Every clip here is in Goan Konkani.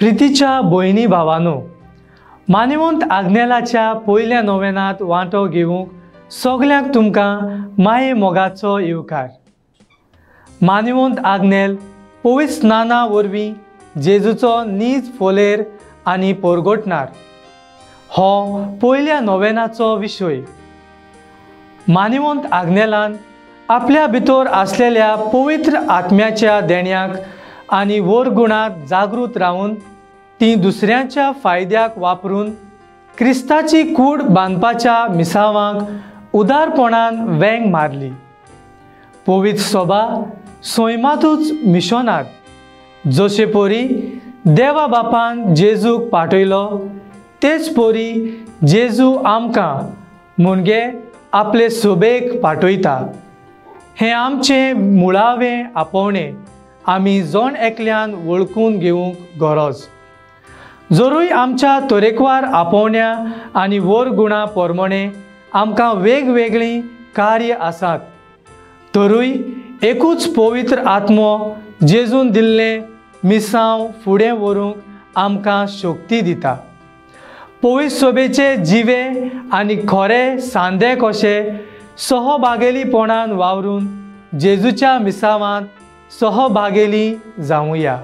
प्रितीच्या भयणी भावानो, मानिवंत आग्नेलाच्या पयल्या नोवेनांत वांटो घेवंक सगल्यांक तुमकां माये मोगाचो येवकार. मानिवंत आग्नेल पवित्र स्नाना वरवीं जेजूचो नीज फोलेर आनी पोरगोटणार हो पयल्या नोवेनाचो विशय. मानिवंत आग्नेलान आपल्या भितर आसलेल्या पवित्र आत्म्याच्या देण्याक आनी वरगुणांत जागृत रावन ती दुसऱ्यांच्या फायद्याक वापरून क्रिस्ताची कूड बांदपाच्या मिसावांक उदारपणान वेंग मारली. पवित्र सोबा सैमांतूच मिशनार जशे परी देवा बापान जेजूक पाठयलो तेच परी जेजू आमकां म्हणजे आपले सोबेक पाठयता. हें आमचें मुळावें आपोवणें आमी जण एकल्यान वळखून घेवंक गरज. जरूय आमच्या तरेकवार आपोवण्या आनी वरगुणा प्रमाणे आमकां वेगवेगळीं कार्य आसात, तरूय एकूच पवित्र आत्मो जेजून दिल्लें मिसांव फुडें व्हरूंक आमकां शक्ती दिता. पवित्र सोबेचे जिवे आनी खरे सांदे कशे सहभागेलीपणान वावरून जेजूच्या मिसावांत सहभागेली जावया.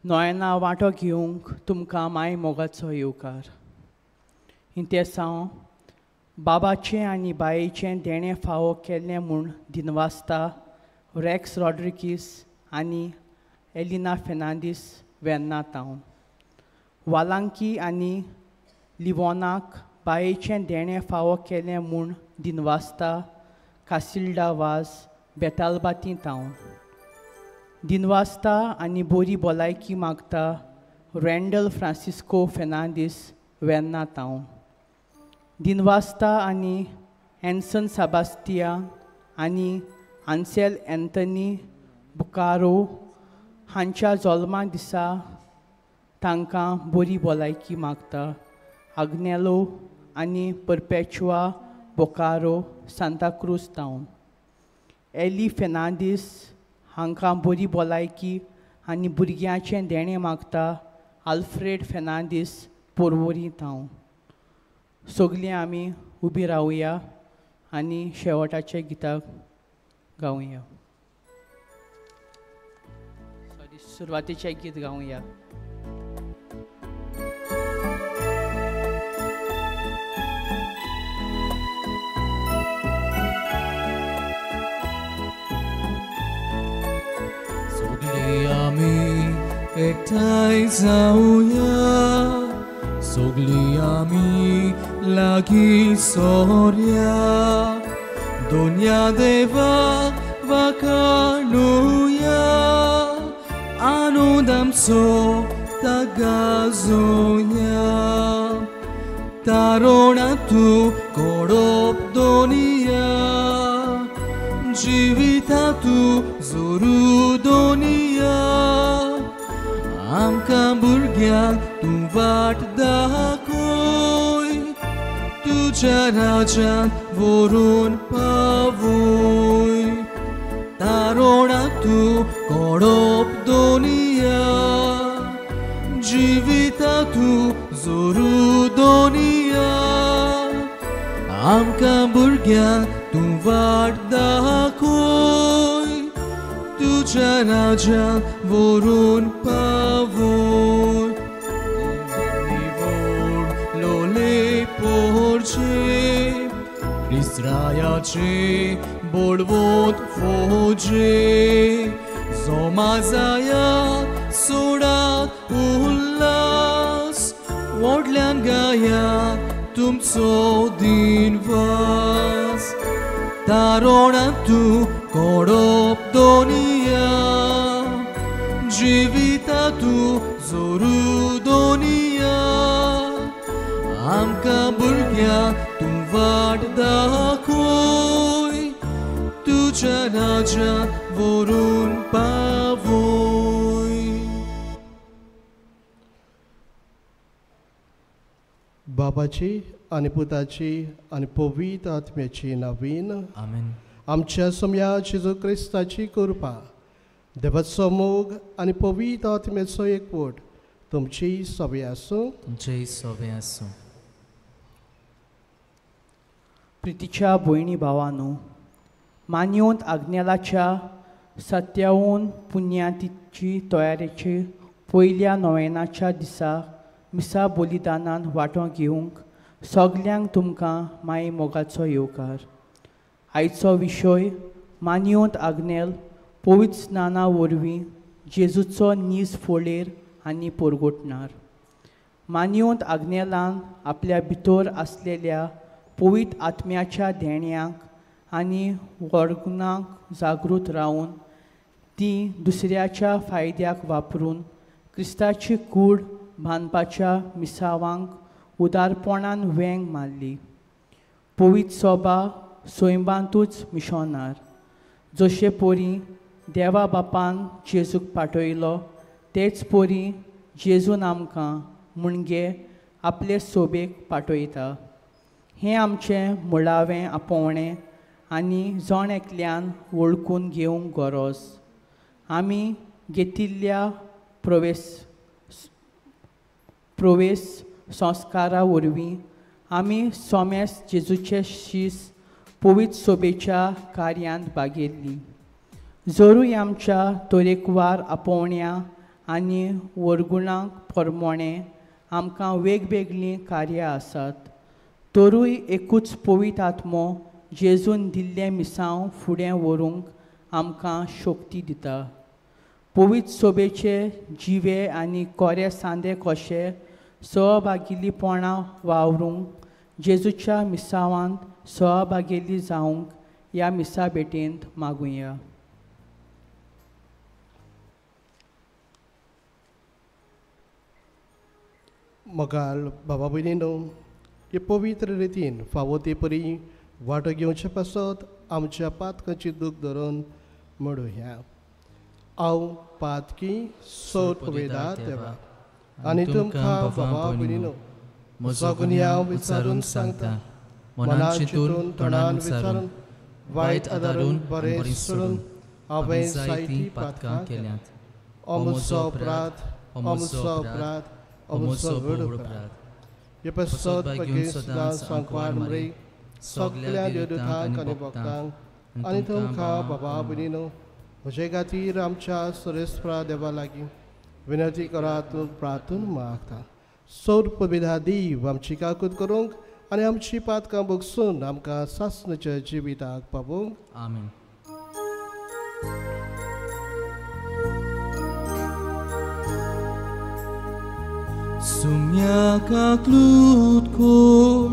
नोयना वांटो घेवंक तुमकां माय मोगाचो येवकार. इंतेसांव बाबाचें आनी बायेचें देणें फावो केल्लें म्हूण दिनवासता रेक्स रॉड्रिगीस आनी एलिना फेर्नांदीस वेर्ना तावन. वालांकी आनी लिवोनाक बायेचें देणें फावो केलें म्हूण दिनवासता कासिल्डा वाज बेतालबाती तावन. दिनवासता आनी बोरी भलायकी मागता रँडल फ्रांसिस्को फेर्नांदीस वेर्ना तावन. दिनवासता आनी एन्सन साबास्तिया आनी आन्सेल एंथनी बुकारो हांच्या जल्मा दिसा तांकां बोरी भलायकी मागता आग्नेलो आनी परपेचुआ बोकारो सांताक्रूज तावन. एली फेर्नांदीस हांकां बरी भलायकी आनी भुरग्यांचें देणें मागता आल्फ्रेड फेर्नांदीस पोरवोरी तावन. सगलीं आमी उबी रावया आनी शेवटाचें गिताक गावया. सॉरी, सुरवातेचें गीत गावया. आमी एकठांय जावया, सगळीं आमी लागीं सोरया, दोनया देवाक वाखाणुया, आनंद आमचो तागाजोया. तारोणा तूं कोडप दोनिया, जिविता तूं जोरू दोनिया, आमकां भुरग्यांक तूं वाट दाखय, तुज्या राज्यांत व्हरून पावय. तारोणा तूं कोडप दोनिया, जिविता तूं जोरू दोनिया, आमकां भुरग्यांक तूं वाट दाखय, तुज्या राज्यांत व्हरून पावय. लोले पोरचे क्रिस्त्रायाचे बोडवोत फौजे, जोमा जाया सोडात उल्लास व्हडल्यान गाया तुमचो दिनवास तारोणा तूं कोडप दोनिया जिविता तूं जोरू दोनिया आमकां भुरग्यांक तूं वाट दाखय तुज्या राज्यांत व्हरून पावय. बाबाची आनी पुताची आनी पवित्र आत्म्याची नवीन आमेन. आमच्या सोम्या जेजू क्रिस्ताची कृपा, देवाचो मोग आनी पवित्र आत्म्याचो एकवट तुमची सवे आसूं. तुमचेय सवे आसूं. प्रितीच्या भयणी भावानो, मान्योंत आग्नेलाच्या सत्यावन पुण्यातीची तयारेची पयल्या नोवेनाच्या दिसा मिसा बलिदानान वांटो घेवंक सगल्यांक तुमकां माये मोगाचो येवकार. आयचो विशय मान्योंत आग्नेल पवित्र स्नाना वरवीं जेजूचो नीज फोळेर आनी पोरगोटणार. मान्योंत आग्नेलान आपल्या भितर आसलेल्या पवित्र आत्म्याच्या देण्यांक आनी वर्गुणांक जागृत रावन ती दुसऱ्याच्या फायद्याक वापरून क्रिस्ताची कूड बांदपाच्या मिसावांक उदारपणान वेंग मारली. पवित्र सोबा सैमांतूच मिशोनार जशे पोरी देवा बापान जेजूक पाठयलो तेच पोरी जेजून आमकां मुणगे आपले सोबेक पाठयता. हें आमचें मुळावें आपोवणें आनी जण एकल्यान वळखून घेवंक गरज. आमी घेतिल्ल्या प्रवेश संस्कारा वरवीं आमी सोमेस जेजूचे शीस पवित्र सोबेच्या कार्यांत भागयल्ली. जरूय आमच्या तरेकवार आपोवण्या आनी वर्गुणांक परमोणें आमकां वेगवेगळीं कार्यां आसात, तरूय एकूच पवित्र आत्मो जेजून दिल्लें मिसांव फुडें व्हरूंक आमकां शक्ती दिता. पवित्र सोबेचे जिवे आनी कोरे सांदे कशे सहभागिलीपणां वावरूंक जेजूच्या मिसावांत सहभागेली जावंक ह्या मिसा भेटेंत मागुया. मोगाळ बाबा भयणीनो, हे पवित्र रितीन फावो ते परी वांटो घेवचे पासत आमच्या पातकांची दूख धरून म्हणुया. हांव पातकी सोद पवेदा देवा आनी तुमकां बाबा भयणीनो म्हजो गुन्यांव विचारून सांगता, मनान चिंतून तोंडान विचारून वायट आदारून बरें सोडून हांवें जायतीं पातकां केल्यांत. अमुचो अपराध, अमुचो अपराध, अमुचो व्हड अपराध. हे पासत मागीर सदांच सांकवार मरे सगल्या देवदूतांक आनी भक्तांक आनी तुमकां बाबा भयणीनो म्हजे खातीर आमच्या सरेस्परा देवा लागीं विनंती करात प्रार्थून मागता. सौर पविधा देव आमची काकूत करूंक आनी आमची पातकां भोगसून आमकां सासणाच्या जिविताक पावोवंक. आमेन. Sumya kaklut kor,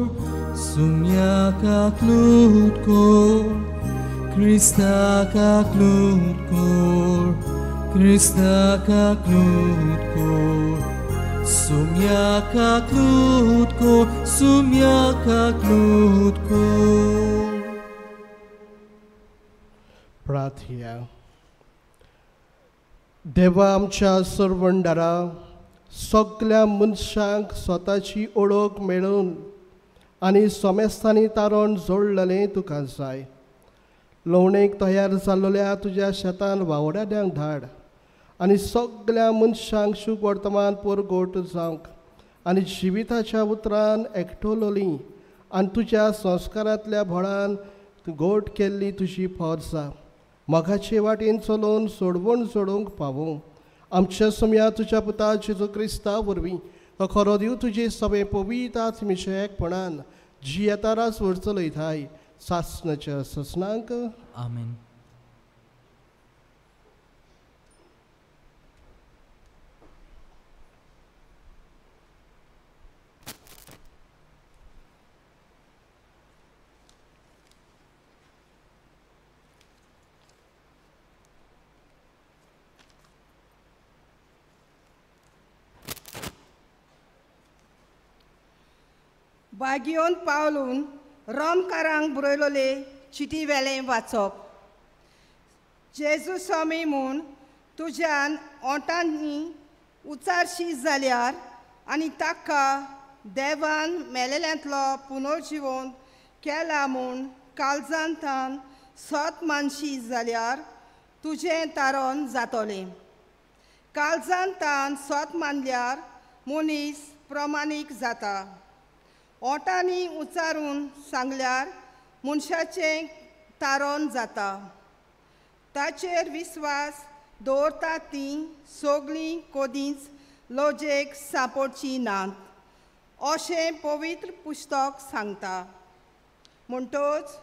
sumya kaklut kor, Krista kaklut kor, Krista kaklut kor, sumya kaklut kor, sumya kaklut kor. प्रार्थना. देवा आमच्या सर्वंडारा, सगल्या मनशांक स्वताची ओळख मेळोवन आनी सोमेस्तांनी तारण जोडलेलें तुका जाय. लवणेक तयार जाल्ल्या तुज्या शेतान वावड्यांक धाड आनी सगल्या मनशांक शुभ वर्तमान परगोट जावंक आनी जिविताच्या उतरान एकटोलोली आनी तुज्या संस्कारांतल्या भळान गोट केल्ली तुजी फौज मोगाचे वाटेन चलोवन सोडवण सोडोवंक पावूं. आमच्या समया तुज्या पुता जेजू क्रिस्ता वरवीं तो खरो दिव तुजे सगळे पवित्र आत्म्याच्या एकपणान जियेतारास वर चलयताय सासणाच्या ससनांक. आमेन. बागियोन पावलून रोमकारांक बरयलोले चिटी वेलें वाचप. जेजू स्वामी म्हूण तुज्यान ओंठांनी उचारशी जाल्यार आनी ताका देवान मेलेल्यांतलो पुनर्जिवन केला म्हूण काळजांतान सत मानशी जाल्यार तुजें तारण जातलें. काळजांतान सत मानल्यार मनीस प्रमाणीक जाता. ओंठांनी उचारून सांगल्यार मनशाचें तारण जाता. ताचेर विस्वास दवरता तीं सगळीं कदींच लजेक सांपडचीं नात अशें पवित्र पुस्तक सांगता. म्हणटच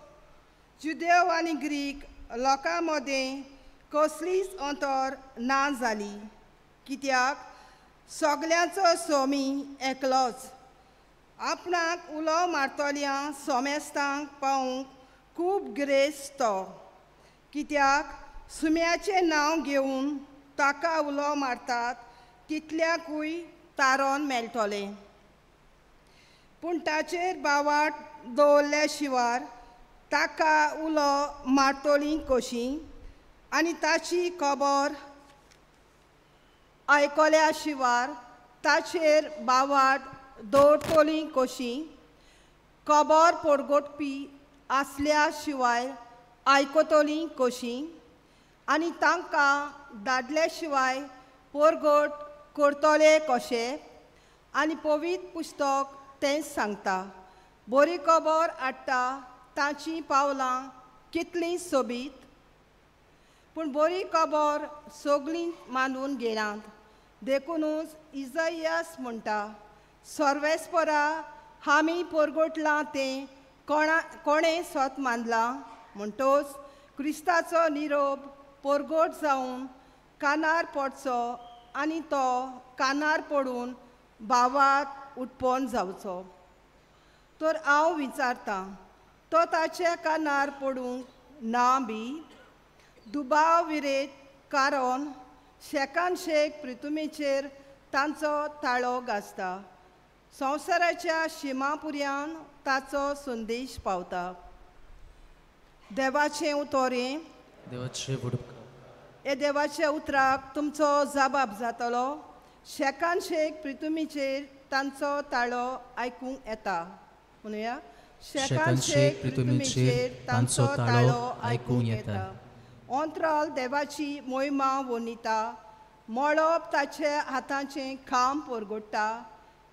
जुदेव आनी ग्रीक लोकां मदें कसलीच अंतर ना जाली, कित्याक सगल्यांचो स्वामी एकलोच. आपणाक उलो मारतल्या सोमेस्तांक पावूंक खूब ग्रेस्त तो, कित्याक सुम्याचें नांव घेवन ताका उलो मारतात तितल्याकूय तारण मेळटलें. पूण ताचेर बावाट दवरल्या शिवार ताका उलो मारतली कशी आनी ताची खबर आयकल्या शिवार ताचेर बावाट दवरतली कशी? खबर परगटपी आसल्या शिवाय आयकतली कशी आनी तांकां दादल्या शिवाय परगट करतले कशे? आनी पवित्र पुस्तक तेंच सांगता, बरी खबर हाडटा तांचीं पावलां कितलीं सोबीत. पूण बरी खबर सगळीं मानून घेनात. देखुनूच इजाइयास म्हणटा, सर्वेस्परा आमी परगटलां तें कोणें सत मानलां? म्हणटच क्रिस्ताचो निरोप परगट जावन कानार पडचो आनी तो कानार पडून भावात उत्पन्न जावचो. तर हांव विचारतां, तो ताच्या कानार पडूंक ना बी? दुबाव विरेत, कारण शेकान शेक प्रितुमेचेर तांचो ताळो गाजता. संवसाराच्या शिमापुऱ्यान ताचो संदेश पावता. देवाचें उतोरें हे देवाच्या उतराक तुमचो जबाब जातलो. शेकान शेक प्रितुमीचेर तांचो ताळो आयकूंक येता. म्हणुया, शेकान शेक प्रितुमीचेर तांचो ताळो आयकूंक येता. अंतराल देवाची मोहिमा वनिता, मळब ताचे हाताचें खांब परगट्टा.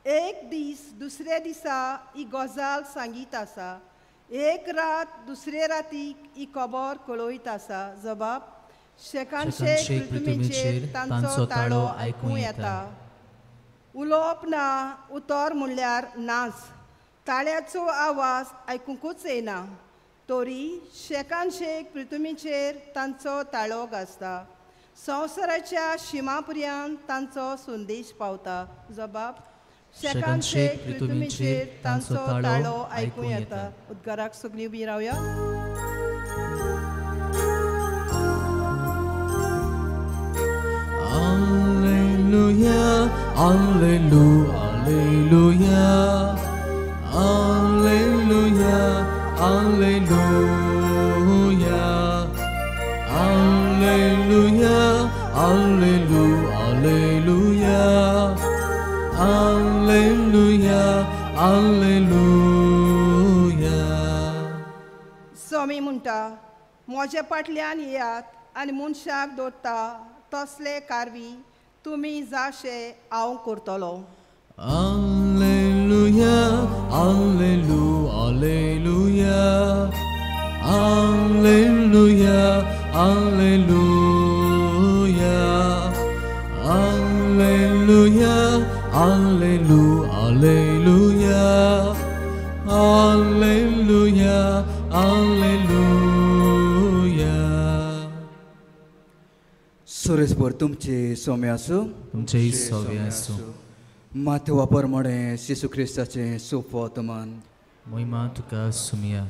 एक दीस दुसऱ्या दिसा ही गजाल सांगीत आसा, एक रात दुसरे रातीक ही खबर कळयत आसा. जबाब, शेकान शेक पृथ्वीचेर तांचो ताळो आयकूं येता. उलोवप ना, उतर म्हणल्यार नाच, ताळ्याचो आवाज आयकुंकूच येना, तरी शेकान शेक पृथ्वीचेर तांचो ताळो गाजता. संवसाराच्या शिमापुऱ्यान तांचो संदेश पावता. जबाब, शेकान शेक पृथ्वीचेर तांचो ताळो आयकूं येता. उद्गाराक सगळीं उबी रावया. Alleluia, Alleluia, Alleluia, Alleluia, Alleluia, Alleluia, Alleluia, Alleluia, Alleluia, Alleluia. स्वामी म्हणटा, म्हज्या फाटल्यान येयात आनी मनशाक दवरता तसले कारवी तुमी जाशे हांव करतलो. Alleluia, Alleluia, Alleluia, Alleluia, Alleluia, Alleluia, Alleluia, Alleluia, Alleluia, Alleluia. सुरेशभर तुमचे सोमे आसूं, तुमचेय सोवे आसूं. माथ्या प्रमाणे जेजू क्रिस्ताचें सुफोतमान मोहिमा तुका सुमिया.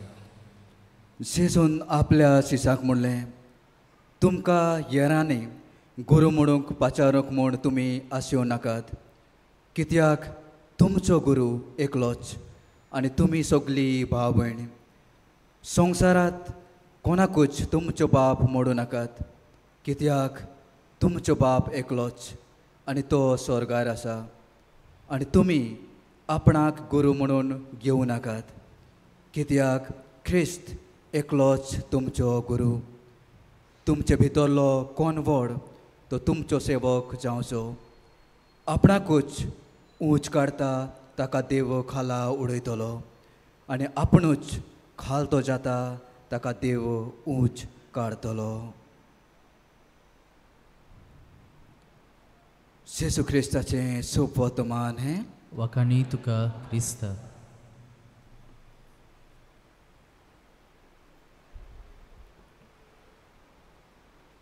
जेजून आपल्या शिसाक म्हणलें, तुमकां येरांनी गुरू म्हणूंक पाचारूंक म्हूण तुमी आसयो नाकात, कित्याक तुमचो गुरू एकलोच आनी तुमी सगळीं भाव भयणी संवसारांत कोणाकूच तुमचो बाप मोडूं नाकात, कित्याक तुमचो बाप एकलोच आनी तो स्वर्गार आसा. आनी तुमी आपणाक गुरू म्हणून घेवं नाकात, कित्याक ख्रिस्त एकलोच तुमचो गुरू. तुमचे भितरलो कोण व्हड तो तुमचो सेवक जावचो. आपणाकूच ऊंच काडता ताका देव खाला उडयतलो आनी आपणूच खालतो जाता ताका देव ऊंच काडतलो. जेजू क्रिस्ताचें सोप वर्तमान हें. वाखाणी तुका क्रिस्ता.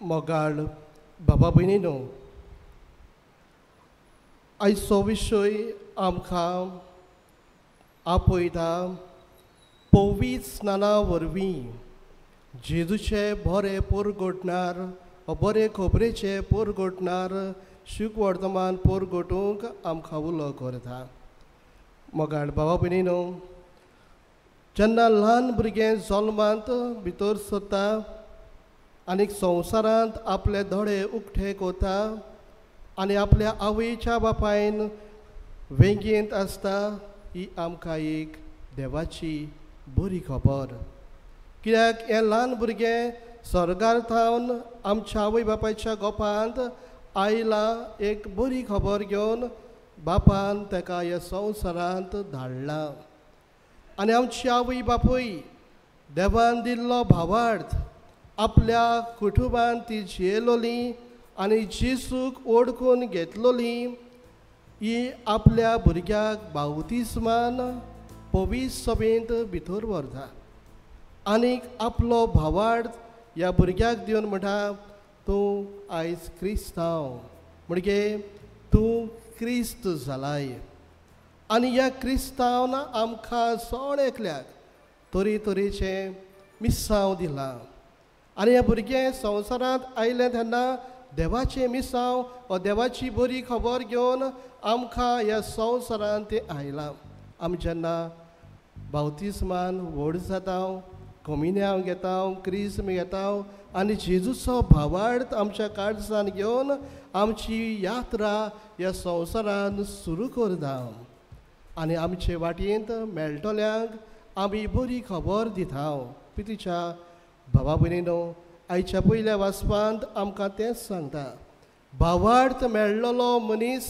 मोगाळ बाबा भयणीनो, आयचो विशय आमकां आपयता पवित्र स्नाना वरवीं जेजूचे बरें परगटणार, बरे खबरेचे परगटणार शुक वर्तमान परगटूंक आमकां उलो करता. मोगाळ बाबा भयणीनो, जेन्ना ल्हान भुरगें जल्मांत भितर सरता आनी संवसारांत आपले दोळे उक्ते करता आनी आपल्या आवयच्या बापायन वेंगेंत आसता, ही आमकां एक देवाची बरी खबर. कित्याक हें ल्हान भुरगें स्वर्गार थावन आमच्या आवय बापायच्या गोपांत आयलां एक बरी खबर घेवन बापान ताका ह्या संवसारांत धाडलां. आनी आमची आवय बापूय देवान दिल्लो भावार्थ आपल्या कुटुंबान ती जियेलोली आनी जेजूक ओडकून घेतलोली ही आपल्या भुरग्याक बावतिस्मान पवित्र सभेंत भितर व्हरता आनीक आपलो भावार्थ ह्या भुरग्याक दिवन म्हणटा, तूं आयज क्रिस्तांव, म्हणजे तूं क्रिस्त जालाय. आनी ह्या क्रिस्तांवान आमकां सण एकल्याक तरेतरेचें मिसांव दिलां. आनी हें भुरगें संवसारांत आयलें तेन्ना देवाचें मिसांव वा देवाची बरी खबर घेवन आमकां ह्या संवसारांत तें आयलां. आमी जेन्ना बावतिस्मान व्हड जाता, कोमिन्यांव घेता, क्रिज्म घेता आनी जेजूचो भावार्थ आमच्या काळजान घेवन आमची यात्रा ह्या संवसारान सुरू करता आनी आमचे वाटेंत मेळटल्यांक आमी बरी खबर दिता. पितीच्या भावा भयणीनो, आयच्या पयल्या वाचपांत आमकां तेंच सांगता, भावार्थ मेळ्ळलो मनीस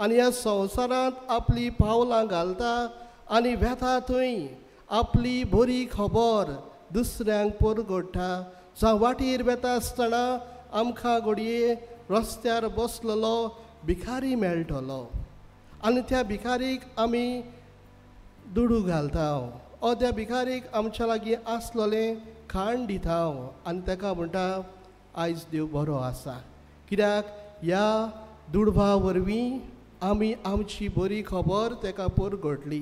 आनी ह्या संवसारांत आपली पावलां घालता आनी वेता थंय आपली बरी खबर दुसऱ्यांक परगट्टा. जावं वाटेर वेता आसतना आमकां घडये रस्त्यार बसलेलो भिकारी मेळटलो आनी त्या भिकारीक आमी दुडू घालता ओ त्या भिकारीक आमच्या लागीं आसलेलें खाण दिता आनी ताका म्हणटा आयज देव बरो आसा, कित्याक ह्या दुडवा वरवीं आमी आमची बरी खबर ताका परगटली.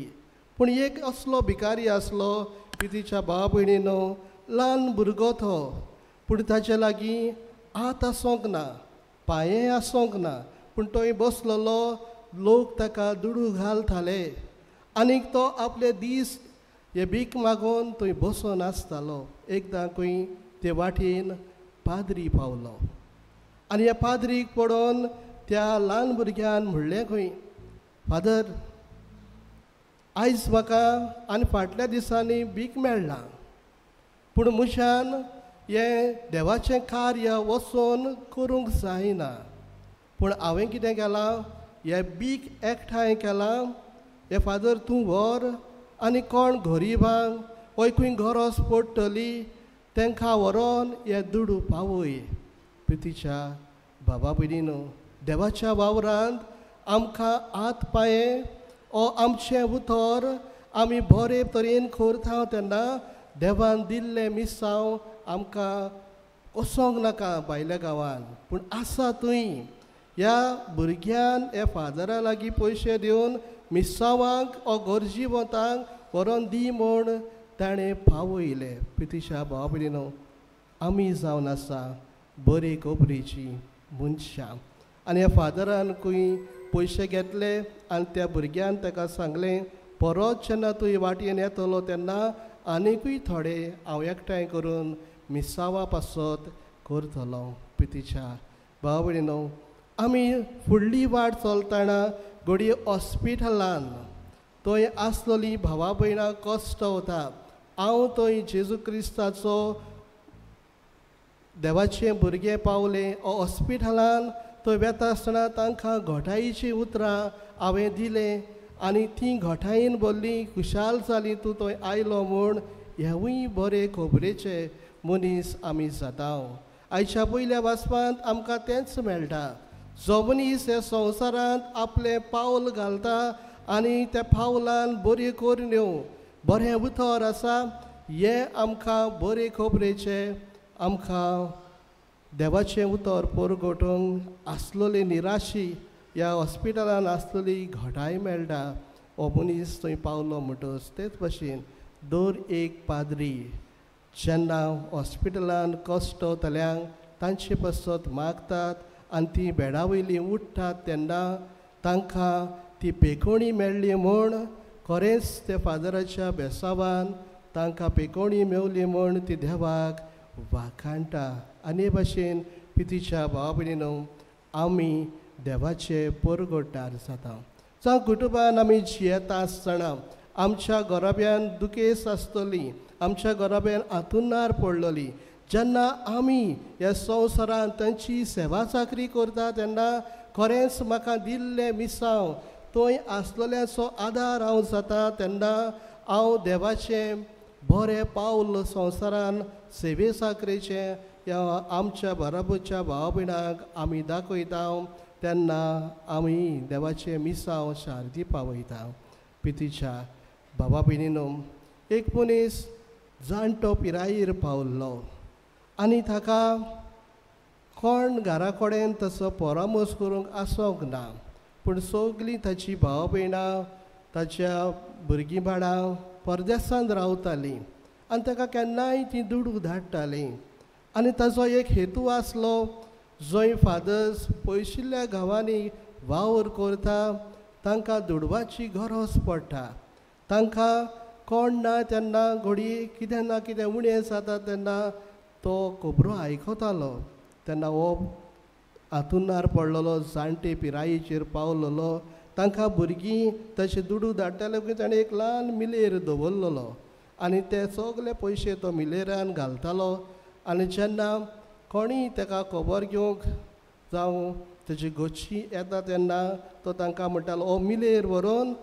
पूण एक असलो भिकारी आसलो पितीच्या भाव भयणीनो, ल्हान भुरगो तो, पूण ताचे लागीं हात आसूंक ना, पांये आसूंक ना, पूण तोय बसलेलो लोक ताका दुडू घालताले आनीक तो आपले दीस हे भीक मागून थंय बसून आसतालो. एकदां खंय ते वाटेन पाद्री पावलो आनी ह्या पाद्रीक पळोवन त्या ल्हान भुरग्यान म्हणलें खंय, फादर आयज म्हाका आनी फाटल्या दिसांनी भीक मेळ्ळां, पूण म्हज्यान हें देवाचें कार्य वचून करूंक जायना, पूण हांवें कितें केलां, हें भीक एकठांय केलां, हें फादर तूं व्हर आनी कोण गरिबांक वय खंय गरज पडटली तांकां व्हरोन हे दुडू पावय. प्रितीच्या बाबा भयणीनो, देवाच्या वावरांत आमकां हात पांये ओ आमचें उतर आमी बरे तरेन करता तेन्ना देवान दिल्लें मिसांव आमकां वचोंक नाका भायल्या गांवान, पूण आसा थंय ह्या भुरग्यान ह्या फादरा लागीं पयशे दिवन मिसांवांक ओ गरजेवंतांक व्हरोन दी म्हूण ताणें पावयलें. प्रितीच्या भाव भयणीनो, आमी जावन आसा बरे खबरेची मनशां आनी ह्या फादरान खंय पयशे घेतले आनी त्या भुरग्यान ताका सांगलें, परत जेन्ना तूं वाटयेन येतलो तेन्ना आनीकूय थोडे हांव एकठांय करून मिसावा पासत करतलो. पितीच्या भाव भयणीनो, आमी फुडली वाट चलतना घडये हॉस्पिटलान थंय आसलोली भावा भयणां कश्ट वता. हांव थंय जेजू क्रिस्ताचो देवाचें भुरगें पावलें हॉस्पिटलान थंय वेता आसतना तांकां घोटायेचीं उतरां हांवें दिलें आनी तीं घोटायेन भरलीं, खुशाल जालीं तूं थंय आयलो म्हूण. हेवूय बरे खबरेचे मनीस आमी जाता. आयच्या पयल्या वाचपांत आमकां तेंच मेळटा. जो मनीस ह्या संवसारांत आपलें पावल घालता आनी त्या पावलान बऱ्यो करण्यो बरें उतर आसा, हें आमकां बरे खबरेचें आमकां देवाचें उतर परगटूंक आसलेली निराशी ह्या हॉस्पिटलान आसलेली घटाय मेळटा. हो मनीस थंय पावलो म्हणटच तेच भशेन दर एक पाद्री जेन्ना हॉस्पिटलान कश्ट जातल्यांक तांचे पासत मागतात आनी ती बेडा वयली उठ्ठात तेन्ना तांकां ती पेकोणी मेळ्ळी म्हूण खरेंच त्या फादराच्या बेसावान तांकां पेकोणी मेवली म्हूण ती देवाक वाखाणटा. आनी हे भाशेन पितीच्या भावा भयणीनो आमी देवाचे परगटार जाता. जावं कुटुंबान आमी जियेता आसतना आमच्या घराब्यान दुखेस आसतली, आमच्या घराब्यान आतुनार पडलेली, जेन्ना आमी ह्या संवसारांत तांची सेवा चाकरी करता तेन्ना खरेंच म्हाका दिल्लें मिसांव थंय आसलेल्याचो आदार हांव जाता तेन्ना हांव देवाचें बरें पावल संवसारान सेवे चाकरेचें ह्या आमच्या बराबरच्या भाव भयणांक आमी दाखयता तेन्ना आमी देवाचें मिसांव शारदी पावयता. पितीच्या बाबा भयणीनो, एक मनीस जाणटो पिरायेर पावल्लो आनी ताका कोण घरा कडेन तसो परामर्श करूंक आसूंक ना, पूण सगळीं ताची भाव भयणां ताच्या भुरगीं बाळां परदेसांत रावतालीं आनी ताका केन्नाय तीं दुडू धाडटालीं. आनी ताचो एक हेतू आसलो, जंय फादर्स पयशिल्ल्या गांवांनी वावर करता तांकां दुडवाची गरज पडटा, तांकां कोण ना तेन्ना घडये कितें ना कितें उणें जाता तेन्ना तो खबरो आयकतालो. तेन्ना हो आतुनार पडलेलो जाणटे पिरायेचेर पावलेलो तांकां भुरगीं तशें दुडू धाडटाले की ताणें एक ल्हान मिलेर दवरलेलो आनी ते सगळे पयशे तो मिलेरान घालतालो. आनी जेन्ना कोणीय ताका खबर घेवंक जावं तेजी गोची येता तेन्ना तो तांकां म्हणटालो, हो मिलेर व्हरून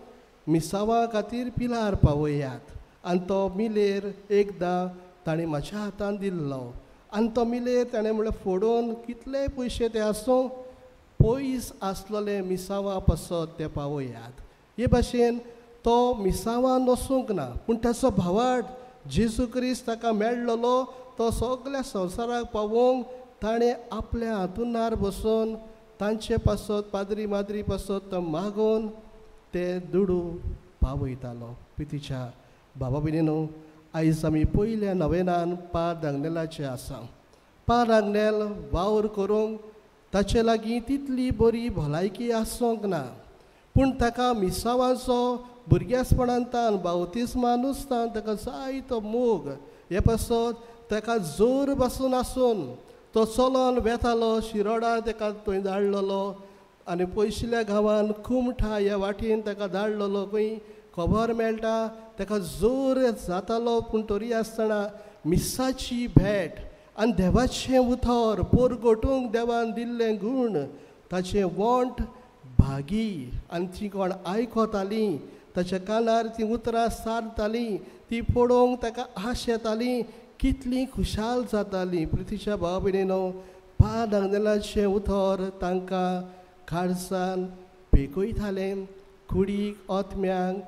मिसावा खातीर पिलार पावयात. आनी तो मिलेर एकदां ताणें म्हाज्या हातान दिल्लो आनी तो मिलेर ताणें म्हणलें फोडून कितले पयशे ते आसूं पयस आसलेले मिसावा पासत ते पावयात. हे भाशेन तो मिसावा नसूंक ना, पूण ताचो भावार्थ जेजू क्रिस्त ताका मेळ्ळलो तो सगळ्या संवसाराक पावोवंक ताणें आपल्या हातुनार बसून तांचे पासत पाद्री माद्री पासत तो मागून ते दुडू पावयतालो. पितीच्या बाबा भयणीनो, आयज आमी पयल्या नवेनान पाद आग्नेलाचें आसा. पाद आग्नेल वावर करूंक ताचे लागीं तितली बरी भलायकी आसूंक ना, पूण ताका मिसावाचो भुरग्यासपणांतान बावतिस्मा नुस्तान ताका जायतो मोग हे पासत ताका जोर बसून आसून तो चलोन वेतालो शिरोडा ताका थंय धाडलेलो आनी पयशिल्ल्या गांवान कुमठा ह्या वाटेन ताका धाडलेलो. खंय खबर मेळटा ताका जोर जातालो, पूण तरी आसतना मिसाची भेट आनी देवाचें उतर पोरगोटूंक देवान दिल्लें गूण ताचें वंट भागी आनी ती कोण आयकतालीं ताच्या कानार तीं उतरां सारतालीं, ती पळोवंक ताका आश येताली, कितली खुशाल जाताली. प्रितीच्या भाव भयणीनो, पाद आग्नेलाचें उतर तांकां काळजान पेकयतालें, कुडीक आत्म्यांक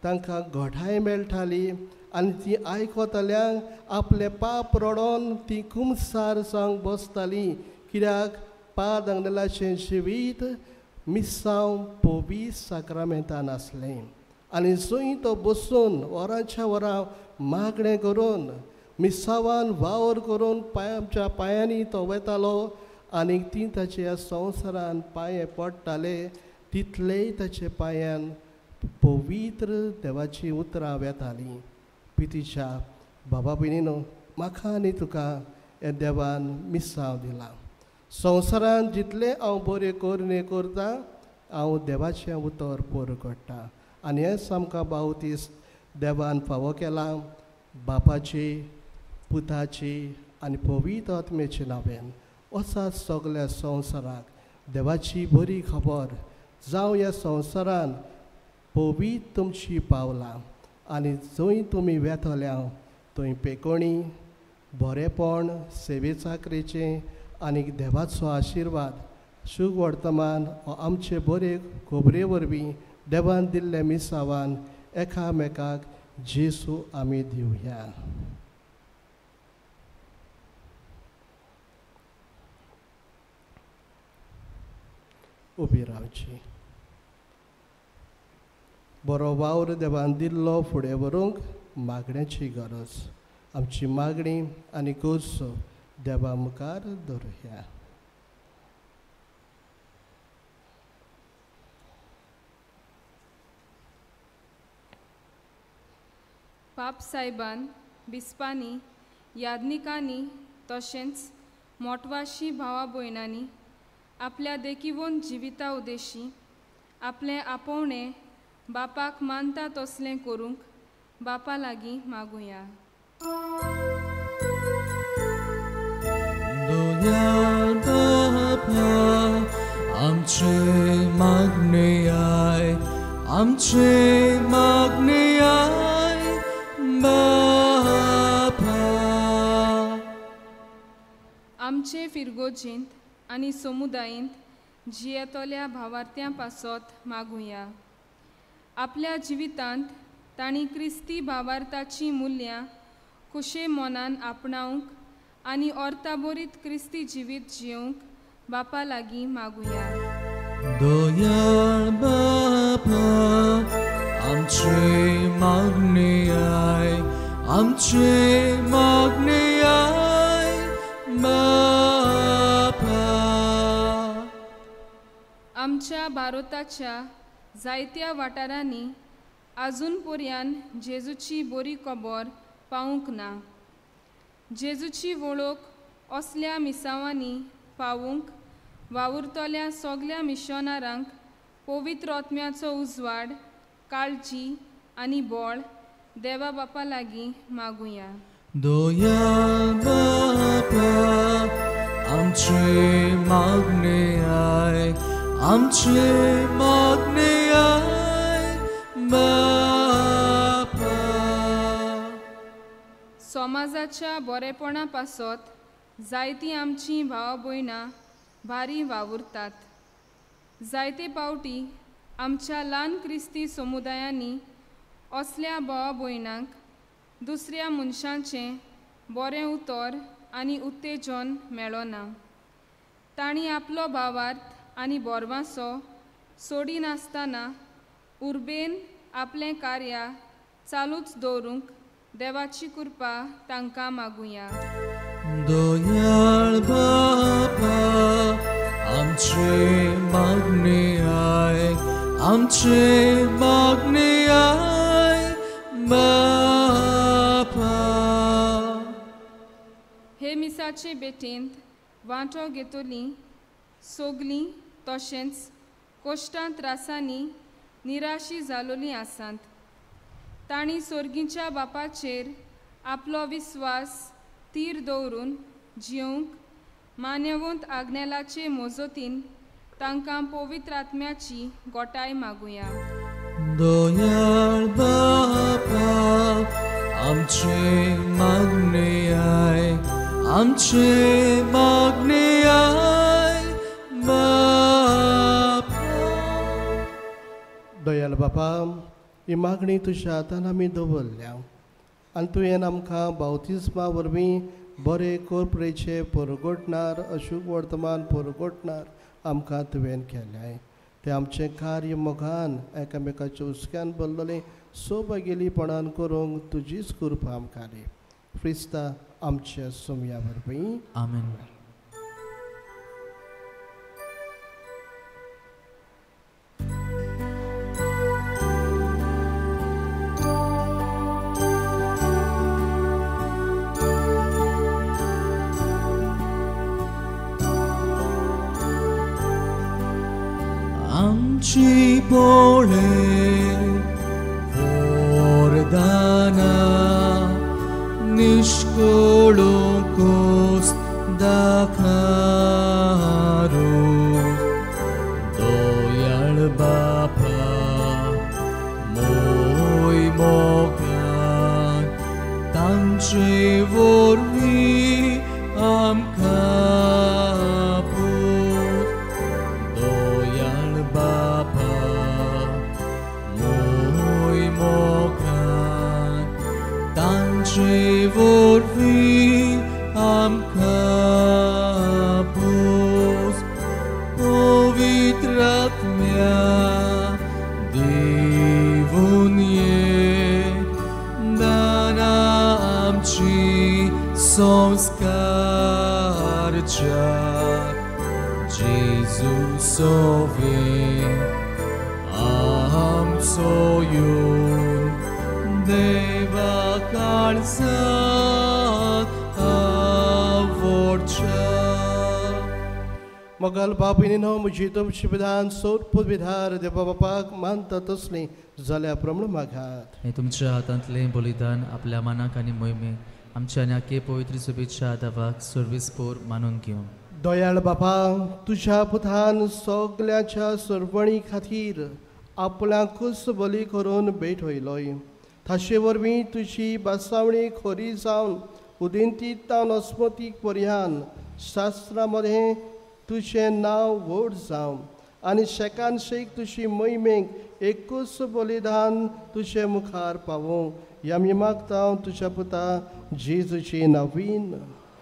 तांकां घटाय मेळटाली आनी ती आयकतल्यांक आपलें पाप रडोन ती कुमसार जावंक बसताली. कित्याक पाद आग्नेलाचें जिवीत मिसांव पोवीस साक्रामेंतान आसलें आनी जंय तो बसून वरांच्या वरां मागणें करून मिसावान वावर करून पांयच्या पांयांनी तो वेतालो आनी ती ताच्या संवसारान पांये पडटाले तितलेय ताचे पांयान पवित्र देवाची उतरां वेतालीं. पितीच्या बाबा भयणीनो, म्हाका आनी तुका हे देवान मिसांव दिलां. संवसारांत जितलें हांव बरें करणे करता, हांव देवाचें उतर परगट्टा आनी हेंच आमकां बावतीस देवान फावो केलां, बापाची, पुताची आनी पवित्र आत्म्याचे नांवान. वचात सगल्या संवसाराक देवाची बरी खबर जावं. ह्या संवसारान पवित्र तुमची पावलां आनी जंय तुमी वेतल्या थंय पेकोणी, बरेपण, सेवे चाकरेचें आनी देवाचो आशिर्वाद शुभ वर्तमान हो आमचे बरे खबरे वरवीं देवान दिल्ल्या मिसावान एकामेकाक जेसू आमी दिवया. उबी रावची. बरो वावर देवान दिल्लो फुडें व्हरूंक मागण्याची गरज. आमची मागणी आनी गरजो देवा मुखार दवरुया. पाप सायबान, बिस्पांनी, यादनिकांनी तशेंच मोटवाशी भावा भयणांनी आपल्या देखिवून जिविता उदेशी आपलें आपोवणें बापाक मानता तसलें करूंक बापा लागीं मागुया. दयाळ बापा, आमचे मागणे I, आमचे मागणे I बापा. आमचे फिरगोजींत आनी समुदायेंत जियेतल्या भावार्थ्यां पासत मागुया. आपल्या जिवितांत तांणी क्रिस्ती भावार्थाचीं मुल्यां खुशे मनान आपणावंक आनी अर्ताबरीत क्रिस्ती जिवीत जियोवंक बापा लागीं मागुया. दयाळ बापा, आमचे मागणे I, आमचे मागणे I बापा. आमच्या भारताच्या जायत्या वाठारांनी आजून पर्यान जेजूची बरी खबर पावूंक ना. जेजूची वळख असल्या मिसावांनी पावूंक वावुरतल्या सगल्या मिशनारांक पवित्र आत्म्याचो उजवाड, काळजी आनी बळ देवा बापा लागीं मागुया. दयाळ बापा, आमचे मागणे I, आमचे मागणे I बापा. समाजाच्या बरेपणा पासत जायतीं आमचीं भावा भयणां भारी वावुरतात. जायते पावटी आमच्या ल्हान क्रिस्ती समुदायांनी असल्या भावा भयणांक दुसऱ्या मनशांचें बरें उतर आनी उत्तेजन मेळना. तांणी आपलो भावार्थ आनी बोरवांसो सोडिनासतना उर्बेन आपलें कार्य चालूच दवरूंक देवाची कृपा तांकां मागुया. दयाळ बापा, आमचे मागणे I, आमचे मागणे I बापा. हे मिसाचे भेटेंत वांटो घेतली सगलीं तशेंच कश्टां त्रासांनी निराशी जालोलीं आसात. तांणी सोर्गीच्या बापाचेर आपलो विस्वास तीर दवरून जियोवंक मान्यवंत आग्नेलाचे मोजोतीन तांकां पवित्र आत्म्याची गोटाय मागुया. दयाळ बापा, आमचे मागणे I, आमचे मागणे I बापा. दयाळ बापा, ही मागणी तुज्या हातान आमी दवरल्या आनी तुवें आमकां बावतिस्मा वरवीं बरे कोरपरेचे परगटणार, अशूक वर्तमान परगटणार आमकां तुवें केलें. तें आमचें कार्य मोगान एकामेकाच्या हुस्क्यान भरलेलें सोबगेलीपणान करूंक तुजीच कृपा आमकां दी. क्रिस्ता आमच्या सोमया वरवीं. आमेन. तुजी पोळे वरदाना निष्कळंकूच दाखरो दयाळ बापा मोय मोगान तांचे वरवीं आमकां पूत दयाळ बापा मोय मोगान तांचे वरवीं आमकां पूत पवित्र आत्म्या देवून ये दाना आमची संस्कारच्या जेजू सोवे आमचो येवन देवा काळजांत आवडच्या. मोगाल बापिनीनो म्हजी तुमची विधान सोदपूत विधार देवा बापाक मानता तसली जाल्या प्रमाण मागात. हे तुमच्या हातांतलें बलिदान आपल्या मनाक आनी मोहिमे आमच्या आनी आखे पवित्र सभेच्या आदावाक सर्वीस पोर मानून घेवं. दयाळ बापा तुज्या पुतान सगळ्यांच्या सरवणी खातीर आपल्याकूच बली करून भेट वयलोय. ताचे वरवीं तुजी बासावणी खरी जावन उदेंतीत तावन अस्मतीक पर्यान शास्त्रा मदें तुजें नांव व्हड जावं आनी शेकान शेक तुजी मोहिमेक एकूच बलिदान तुजे मुखार पावोवं ह्या आमी मागता तुज्या पुता जेजूचे नवीन.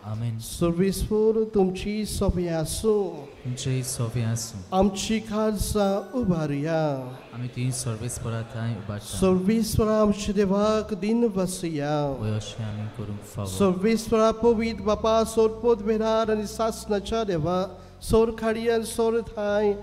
आमेन. सर्वेस्पर तुमची सोबी आसूं. तुमचेय सोबी आसूं. आमची काळजां उबारुया. आमी ती सर्वेस्परा थंय उबारता. सर्वेस्परा आमच्या देवाक दिन बसया. वय अशें आमी करूंक फावो. सर्वेस्परा पवित्र बापा सोरपोत बेरार आनी सासणाच्या देवा सोर खाडी आनी सोर थांय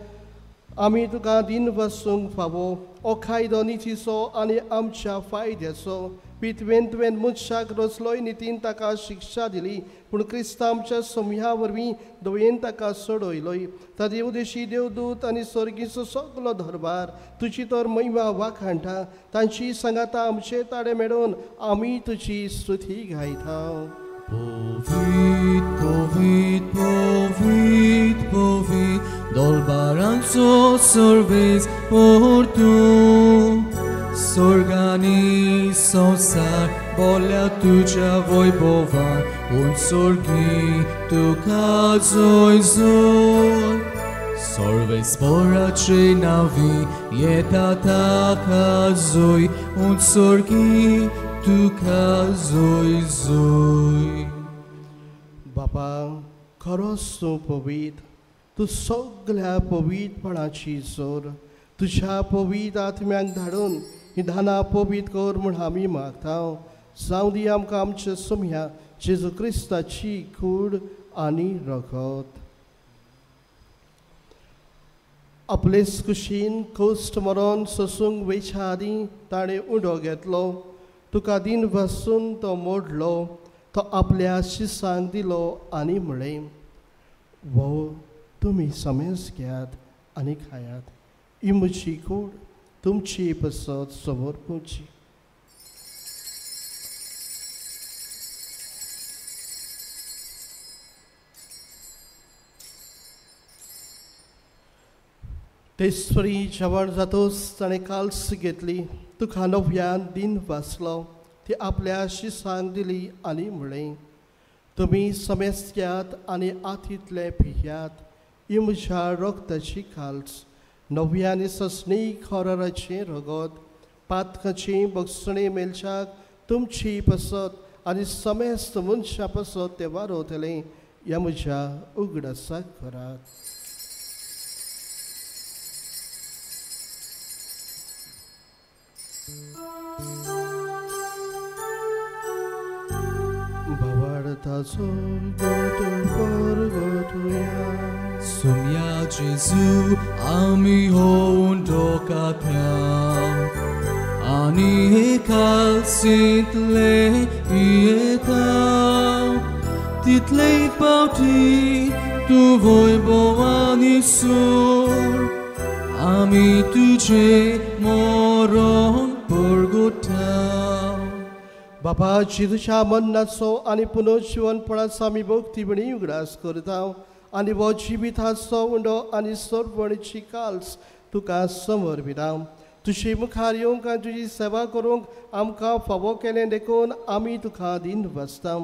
आमी तुका दिन बसूंक फावो. हो कायदो नितीचो आनी आमच्या फायद्याचो. पितवेन तुवें मनशाक रचलोय नितीन ताका शिक्षा दिली पूण क्रिस्तांव आमच्या सोम्या वरवीं दवयेन ताका सोडयलोय. ताजे उदेशी देवदूत आनी स्वर्गीचो सगलो दरबार तुजी तर महिमा वाखाणटा. तांची सांगाता आमचे ताडे मेळोवन आमी तुजी स्तुती गायता. पवित्र पवित्र पवित्र पवित्र दरबारांचो सर्वेस पोर तूं स्वर्गानी संवसार बोल्या तुज्या वैभवान उंचोर्गी तुका जय जय. सर्वेस्पराचे नांवी येता ताका जय उंचोर्गी तुका जय जय. बापा खरोच तूं पवित्र, तूं सगल्या पवित्रपणाची जोर. तुज्या पवित्र आत्म्याक धाडून ही दानां पवित्र कर म्हूण आमी मागता. जावं दी आमकां आमच्या सोम्या जेजू क्रिस्ताची कूड आनी रगत. आपलेच कुशीन कोश्ट मरोन सोसूंक वयच्या आदीं ताणें उडो घेतलो. तुका दिन बसून तो मोडलो. तो आपल्या शिसांक दिलो आनी म्हळें, वो तुमी समेज घेयात आनी खायात. ही म्हजी कूड तुमची पसत समोर पोवची. तेसरी जेवण जातोच ताणें काल्स घेतली. तुका नव्यान दिन वाचलो. ती आपल्या शिसांक दिली आनी म्हळें, तुमी समेस्त घेयात आनी आतींतले पियात. ही म्हज्या रगताची काल्स, नव्या आनी ससणी खोराराचें रगत. पातकाची बगसणी मेलच्याक तुमची पसत आनी समेस्त मनशां पसत तें वारवतलें. ह्या म्हज्या उगडासाक करात. भावार्थाचो सुम्या जेजू आमी होऊन डोकाथ्या आनी एकालसींतले येता तितले पावटी तूं वैभवानी सूर आमी तुझे मरण परगटा. बाबा जेजूच्या मरणाचो आनी पुनर्जिवनपणाचो आमी भक्तीपणी उगडास करता आनी हो जिविताचो उंडो आनी सर्वणीची काल्स तुका समर्पिता. तुजे मुखार येवंक आनी तुजी सेवा करूंक आमकां फावो केलें देखून आमी तुका दीन बसता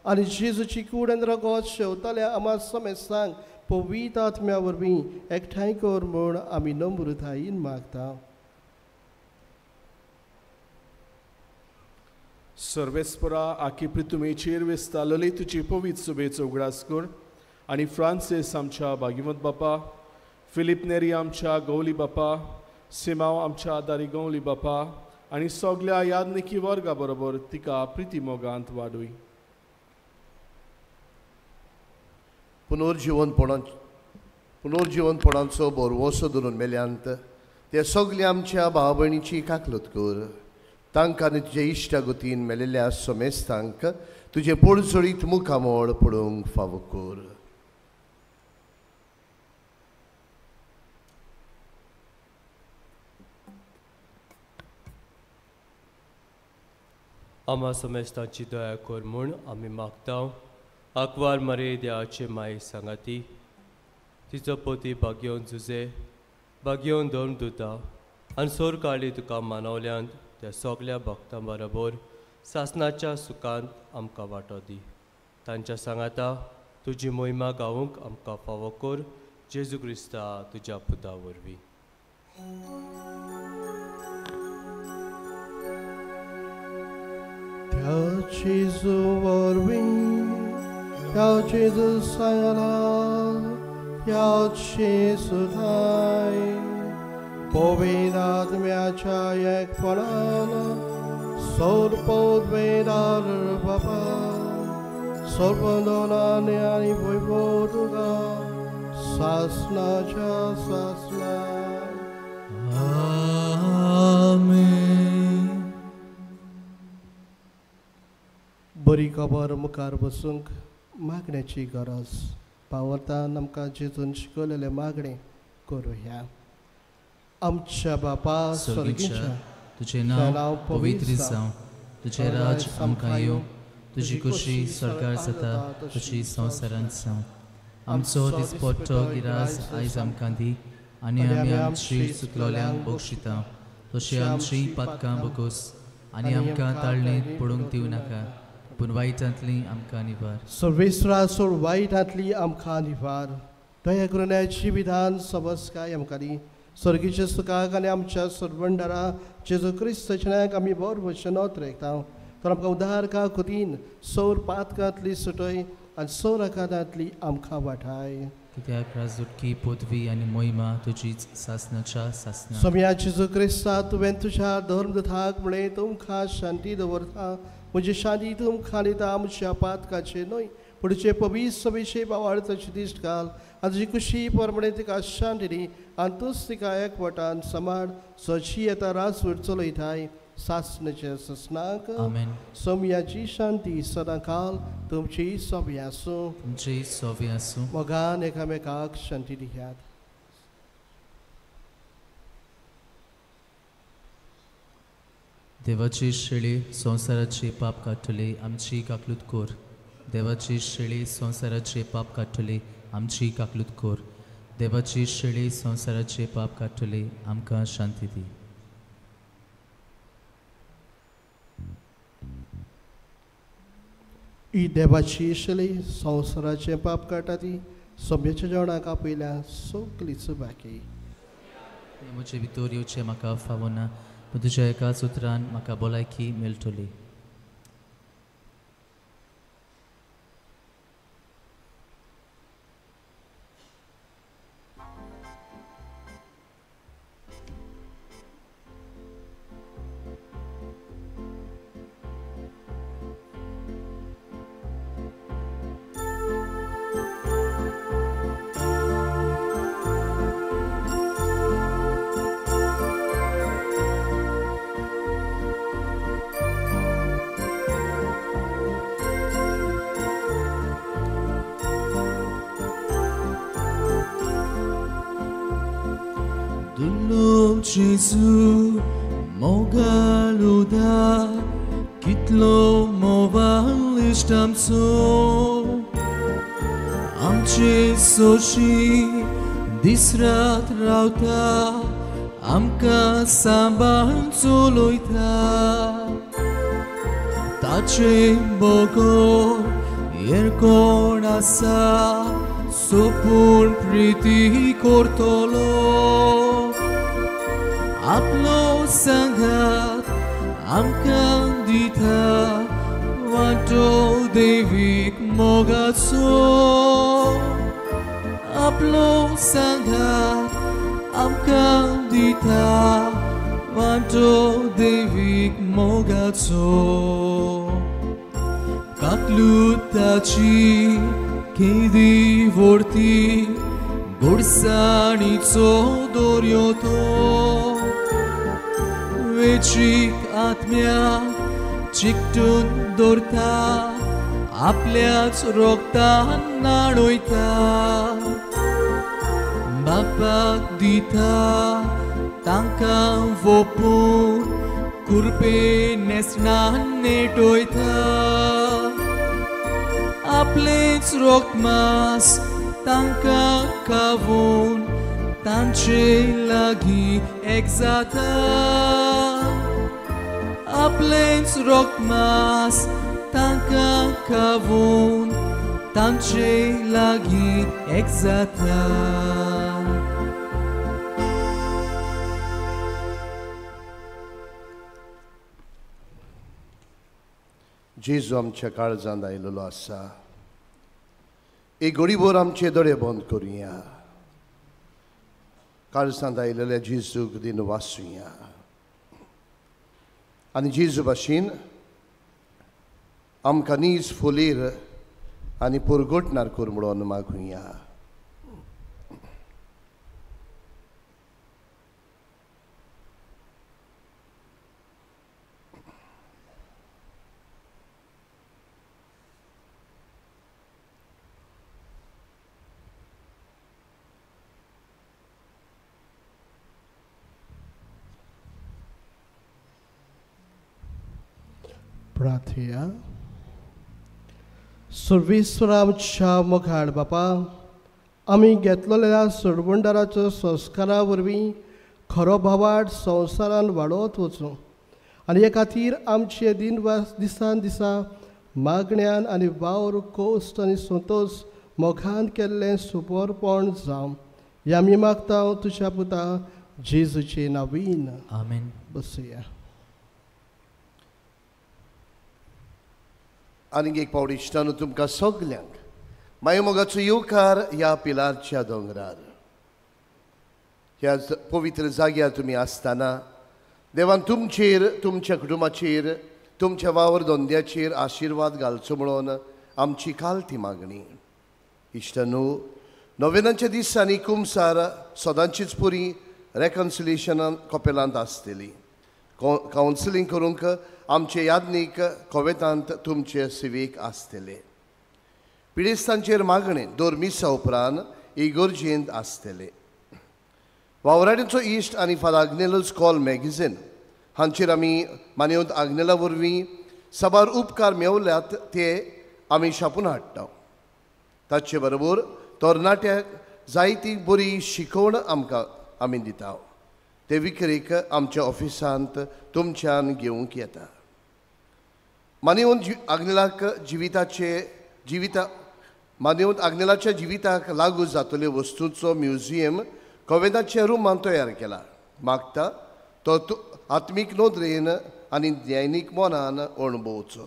आनी जेजूची कूड आनी रगत शेवतल्या आमा समेस्तांक पवित्र आत्म्या वरवीं एकठांय कर म्हूण आमी नम्रतायेन मागता. सर्वेस्परा आखी पृथ्वीचेर विस्तारलेली तुजी पवित्र सभेचो उगडास कर आनी फ्रांसीस आमच्या भागीवंत बापा, फिलीप नेरी आमच्या गौली बापा, सिमाव आमच्या दारी गौली बापा आनी सगल्या यादनिकी वर्गा बरोबर तिका प्रिती मोगांत वाडूय. पुनर्जिवनपणाचो भरवंसो धरून मेल्यांत ते सगळे आमच्या भाव भयणीची काकलत कर. तांकां आनी तुजे इश्टागतीन मेलेल्या समेस्तांक तुजें पोळजळीत मुखामळ पळोवंक फावो कर. आमा समेस्तांची दया कर म्हूण आमी मागता. आंकवार मरे देवाचे माये सांगाती तिचो पोती भाग्योवन जुजे भाग्योवन धर्म दुता आनी सोरकाळी तुका मानवल्यांत त्या सगल्या भक्तां बरोबर सासनाच्या सुखांत आमकां वांटो दी. तांच्या सांगाता तुजी मोहिमा गावूंक आमकां फावो कर जेजू क्रिस्ता तुज्या पुता वरवीं. त्या जेजू वरवीं, त्या जेजू सांगला, त्या जेजू ठांय पवित्र आत्म्याच्या एकपणान सर्वोद्वेदार बाबा सर्वदोनाने आनी वैभव तुका सासनाच्या सासना. आमेन. बरी खबर मुखार बसूंक मागण्याची गरज पावतान आमकां जेजून शिकयलेलें मागणें करुया. आमच्या बापा स्वर्गीच्या, तुझें नांव पवित्र जावं, तुझें राज आमकां येवं, तुजी खुशी स्वर्गार जाता तशी संवसारांत जावं. आमचो दिसपट्टो गिरास आयज आमकां दी आनी आमी आमची चुकलोल्यांक बक्षिता तशी आमची पातकां बकोस आनी आमकां ताळणेंत पडूंक दिवं नाका पूण वायटांतली आमकां निवार. सर्वेस्वरा सोड वायटांतली आमकां निवार. दया करून जिवितान समजकाय आमकां दी. स्वर्गीच्या सुखाक आनी आमच्या सर्वंडरा जेजू क्रिस्ताच्या आमी बरो वचनोत रेखता तर आमकां उदार खुतीन सौर पातकांतली सुटय आनी सौर आकारांतली आमकां वाठाय. कित्याक राजदुटकी पदवी आनी मोहिमा तुजीच सासनाच्या सासना. सोम्या जेजू क्रिस्ता तुवें तुज्या धर्मदूताक म्हळें तुमकां शांती दवरता, म्हजी शांती तुमकां दिता, आमच्या पातकाचेर न्हय पूण तुजे पवित्र सभेचे बावाळताची दिश्ट घाल आनी तुजी कुशी प्रमाणे तिका शांती दी आनी तूंच तिका एकवटान सांबाळ सची येता राजवट चलयताय सासनाच्या सासनाक. आमेन. सोम्याची शांती सदांकाल तुमची सोबी आसूं. तुमची सोबी आसूं. मोगान एकामेकाक शांती दियात. देवाची शेळी संवसाराचे पाप काडटली आमची काकलूत कर. देवाची शेळी संवसाराचे पाप काडटली आमची काकलूत कर. देवाची शेळी संवसाराचे पाप काडटली आमकां शांती दी. ही देवाची शेळी संवसाराचें पाप काडटा ती सोम्याच्या जेवणाक आपयल्या सगलीच बाकी. म्हजे भितर येवचें म्हाका फावना पूण तुज्या एकाच उतरान म्हाका भलायकी मेळटली. जेजू मोगाल उदार, कितलो मोवाल इश्ट आमचो. आमचे सोशी दीस रात रावता, आमकां सांबाळ चलयता. ताचे बगर हेर कोण आसा, सोपून प्रिती करतलो. आपलो सांगात आमकां दिता, वांटो देवीक मोगाचो. आपलो सांगात आमकां दिता, वांटो देवीक मोगाचो. काकलुताची केदी व्हडती, गोडसाणीचो दर्यो तो. वेचीक आत्म्याक चिकटून दवरता, आपल्याच रोगतान न्हाणयता. बापाक दिता तांकां वोपून, कुरपे न्हेसणान नेटयता. आपलेंच रोगमास तांकां खावोवन, तांचे लागीं एक जाता. आपलेंच रोगमास तांकां खावोवन, तांचे लागीं एक जाता. जेजू आमच्या काळजांत आयिल्लो आसा. एक घडीभर आमचे दोळे बंद करुया. काळजांत आयिल्ल्या जेजूक दिन वाचुया आनी जेजू भाशेन आमकां नीज फुलीर आनी पुरगोटणार कर म्हणून मागुया. प्रार्थया. सर्वेस्वरा आमच्या मोगाळ बापा, आमी घेतलेल्या सरवंडाराचो संस्कारा वरवीं खरो भावाट संवसारान वाडत वचूं आनी हे खातीर आमचे दिन दिसान दिसा मागण्यान आनी वावर कोश्ट आनी संतोश मोगान केल्लें सुपरपण जावं. हे आमी मागता तुज्या पुता जेजूचे नांवान. आमेन. बसया. आनीक एक पावट इश्टानू तुमकां सगल्यांक माया मोगाचो येवकार ह्या पिलारच्या दोंगरार. ह्या पवित्र जाग्यार तुमी आसतना देवान तुमचेर, तुमच्या कुटुंबाचेर, तुमच्या वावर धंद्याचेर आशिर्वाद घालचो म्हणून आमची काल ती मागणी. इश्टानू, नोवेनाच्या दिसांनी कुमसार सदांचीच पुरी रेकन्सिलिएशनान कपेलांत आसतली. कावन्सिलींग करूंक आमचे यादनीक कोवेतांत तुमचे सेवेक आसतले. पिडेस्तांचेर मागणें दर मिसा उपरांत इगर्जेंत आसतले. वावराड्यांचो इश्ट आनी फादर आग्नेलोज कॉल मॅगझीन हांचेर आमी मानवत आग्नेला वरवीं साबार उपकार मेवल्यात ते आमी छापून हाडटा. ताचे बरोबर तरणाट्याक जायती बरी शिकवण आमकां आमी दिता. ते विक्रेक आमच्या ऑफिसांत तुमच्यान घेवंक येता. मानवत आग्नेलाक मानवत आग्नेलाच्या जिविताक लागू जातले वस्तूंचो म्युझियम कोवेंताच्या रुमान तयार केला. मागता तो आत्मीक नदरेन आनी दैनीक मनान अणभवचो.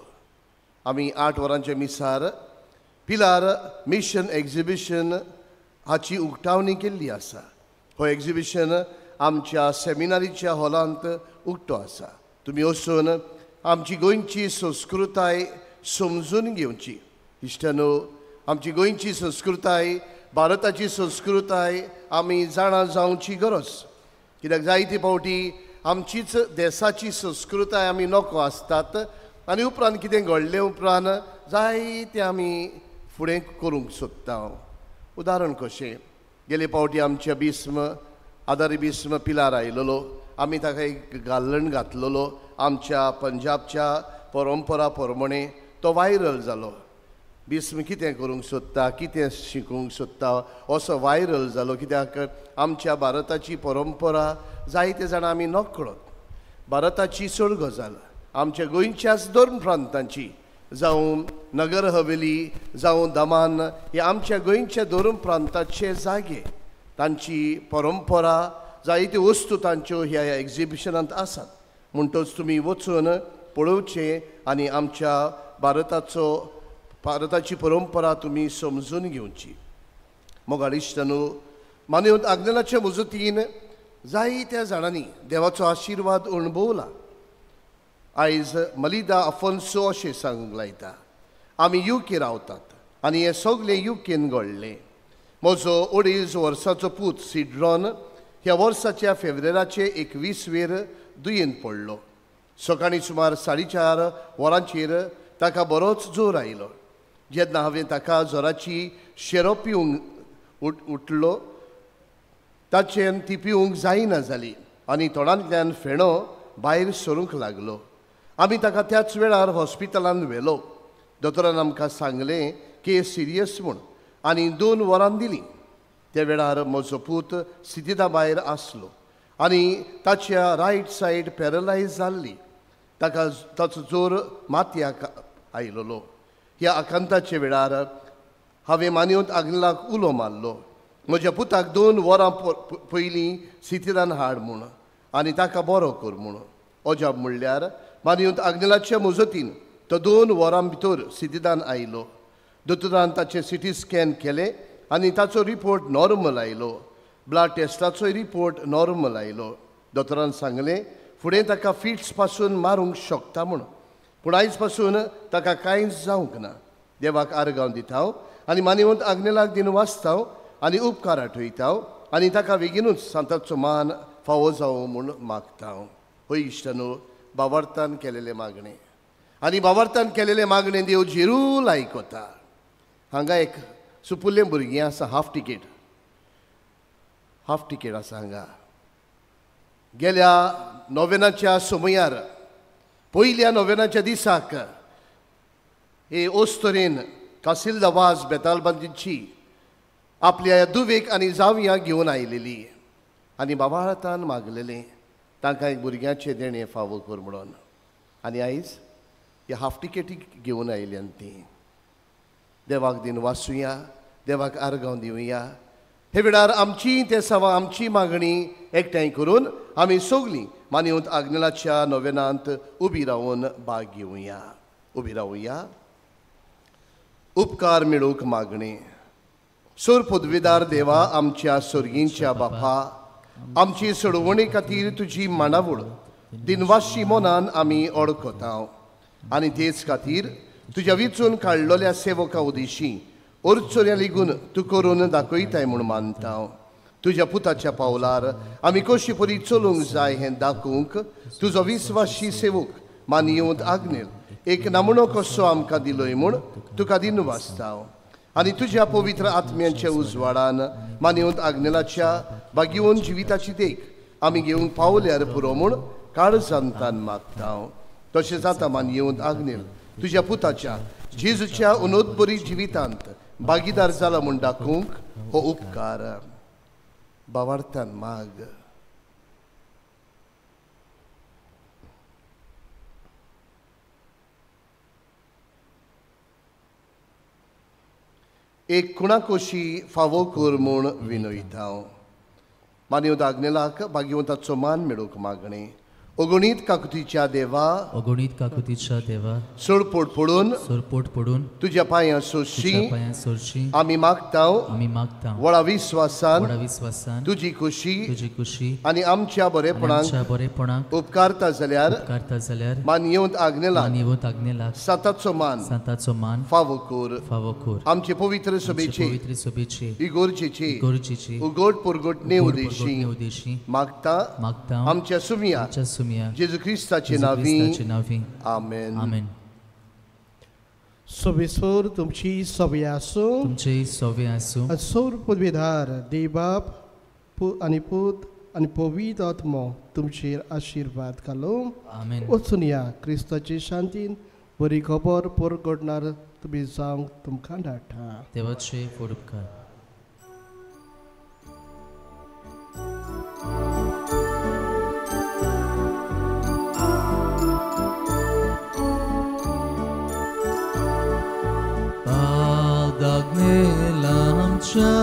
आमी 8 वरांच्या मिसार पिलार मिशन एक्झिबिशन हाची उक्तावणी केल्ली आसा. हो एक्झिबिशन आमच्या सेमिनारीच्या हॉलांत उक्तो आसा. तुमी वचून आमची गोंयची संस्कृताय समजून घेवची. इश्टानो, आमची गोंयची संस्कृताय, भारताची संस्कृताय आमी जाणा जावची गरज. कित्याक जायते फावटी आमचीच देसाची संस्कृताय आमी नको आसतात आनी उपरांत कितें घडलें उपरांत जायतें आमी फुडें करूंक सोदता. उदाहरण कशें, गेले फावटी आमच्या बिस्म आदारी बिस्म पिलार आयलेलो, आमी ताका एक गाल्लण घातलेलो आमच्या पंजाबच्या परंपरा प्रमाणे, तो वायरल जालो. बिस्म कितें करूंक सोदता, कितें शिकूंक सोदता असो वायरल जालो. कित्याक आमच्या भारताची परंपरा जायते जाणां आमी नकळत. भारताची चड गजाल आमच्या गोंयच्याच दोन प्रांतांची, जावं नगर हवेली जावं दमन, हे आमच्या गोंयच्या दोन प्रांताचे जागे, तांची परंपरा जायत्यो वस्तू तांच्यो ह्या एग्जिबिशनांत आसात. म्हणटच तुमी वचून पळोवचें आनी आमच्या भारताची परंपरा तुमी समजून घेवची. मोगाळ इश्टांनो, मानवत आग्नेलाचे मजतीन जायत्या जाणांनी देवाचो आशिर्वाद अणभवला. आयज मलिदा अफोन्सो अशें सांगूंक लायता, आमी युके रावतात आनी हें सगळें युकेन घडलें. म्हजो 2.5 वर्सांचो पूत सिड्रॉन ह्या वर्साच्या फेब्रेराचे 21वेर दुयेंत पडलो. सकाळीं सुमार 4:30 वरांचेर ताका बरोच जोर आयलो. जेन्ना हांवें ताका जोराची शेरो पिवंक उठलो, ताचेन ती पिवंक जायना जाली आनी तोंडांतल्यान फेणो भायर सरूंक लागलो. आमी ताका त्याच वेळार हॉस्पिटलांत व्हेलो. दोतोरान आमकां सांगलें की सिरियस म्हूण आनी 2 वरां दिलीं. त्या वेळार म्हजो पूत स्थितीता भायर आसलो आनी ताच्या रायट सायड पॅरलायज जाल्ली. ताका ताचो जोर मातयाक आयलोलो. ह्या आकांताच्या वेळार हांवें मानवत आग्नेलाक उलो मारलो, म्हज्या पुताक 2 वरां पयलीं सितिदान हाड म्हूण आनी ताका बरो कर म्हूण. अजाप म्हणल्यार मानवत आग्नेलाच्या मजतीन तो 2 वरां भितर सितिदान आयलो. दोतोरान ताचें सिटी स्कॅन केलें आनी ताचो रिपोर्ट नॉर्मल आयलो. ब्लड टेस्टाचोय रिपोर्ट नॉर्मल आयलो. दोतोरान सांगलें फुडें ताका फिट्स पासून मारूंक शकता म्हूण, पूण आयज पासून ताका कांयच जावंक ना. देवाक आर्गांव दिता आनी मानवत आग्नेलाक दिन वाचता आनी उपकार आठयता आनी ताका बेगीनूच सांताचो मान फावो जावं म्हूण मागता. हय इश्टांनो, बावार्थान केलेलें मागणें आनी बावार्थान केलेलें मागणें देव झिरूल आयकता. हांगा एक सुपुल्लें भुरगीं आसा, हाफ टिकेट आसा हांगा. गेल्या नोवेनाच्या समयार, पयल्या नोवेनाच्या दिसाक हे ओस्तरेन कासिल्दा वाज बेतालबांदीची आपल्या दुवेक आनी जावयां घेवन आयलेली आनी बाबाळातान मागलेलें तांकां एक भुरग्यांचें देणें फावो कर म्हणून. आनी आयज ह्या हाफ टिकेटी घेवन आयल्यान तीं. देवाक दिन वाचुया, देवाक आर्गांव दिवया. हे वेळार आमची ते सवा आमची मागणी एकठांय करून आमी सगळीं मानवत आग्नेलाच्या नोवेनांत उबी रावन भाग घेवया. उबी रावया. उपकार मेळूंक मागणी. सोर पदवीदार देवा, आमच्या सोर्गींच्या बापा, आमची सोडवणे खातीर तुजी मांडावळ दिनवाशी मनान आमी ओळखता आनी तेच खातीर तुज्या विचून काडलेल्या सेवका उदेशी अडचण्या लेगून तूं करून दाखयताय म्हूण मानता. तुज्या पुताच्या पावलार आमी कशी परी चलूंक जाय हें दाखोवंक तुजो विस्वाशी सेवक मानयेवंत आग्नेल एक नमुनो कसो आमकां दिलोय म्हूण तुका दिनवासता. आनी तुज्या पवित्र आत्म्यांच्या उजवाडान मानयेवंत आग्नेलाच्या बागेवन जिविताची देख आमी घेवंक पावल्यार पुरो म्हूण काळजांतान मागता. तशें जाता मानयेवंत आग्नेल तुज्या पुताच्या जेजूच्या उनोदबरी जिवितांत भागीदार जाला म्हूण दाखोवंक हो उपकार बावार्थान माग. एक कुणाकोशी फावो कर म्हूण विनयता. मानवत आग्नेलाक भाग्यवंताचो मान मेळोवंक मागणें. अगणीत काकुतीच्या देवा, अगणीत काकुतीच्या देवा, सोडपोट पडून, सोडपोट पडून तुज्या पांयां सोरशी, पांयां सोरशी आमी मागता, आमी मागता व्हडा विस्वासान, व्हडा विस्वासान तुजी खुशी, तुजी खुशी आनी आमच्या बरेपणाक, बरेपणाक उपकारता जाल्यार, उपकारता जाल्यार मानयेवंत आग्नेलाक, मानयेवंत आग्नेलाक सांताचो मान, सांताचो मान फावो कर, फावो कर. आमचे पवित्र सभेचे, पवित्र सभेचे इगोर्जेचे, इगोर्जेचे उगड परगटणे उदेशी उदेशी मागता, मागता आमच्या सुमिया, जेजू क्रिस्ताचे नांवी. आमेन. आमेन. सवेसोर तुमची सवे आसूं, तुमची सवे आसूं. सौर पदवीधार देवबाप आनी पूत आनी पवित्र आत्मो तुमचेर आशिर्वाद घालूं. आमेन. वचून या क्रिस्ताचे शांतीन बरी खबर परगटणार तुमी जावंक तुमकां धाडटा. देवाचे फुड उपकार. आमच्या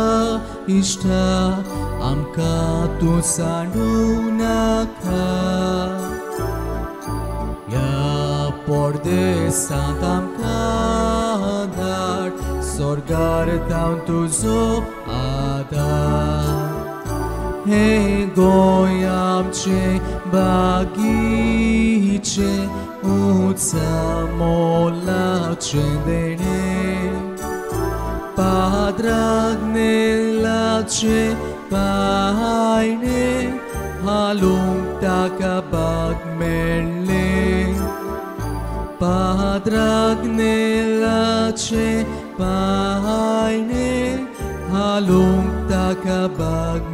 इश्टा आमकां तूं सांडू नाका, ह्या परदेसांत आमकां धाड स्वर्गार धांवन तुजो आदार. हे गोंय आमचें बागीचें उंचा मोलाचें देणें, पाद्राग्नेलाचे पायणे हालूंक ताका बाग मेळ्ळें, पाद्राग्नेलाचे पायणे हालूंक ताका बाग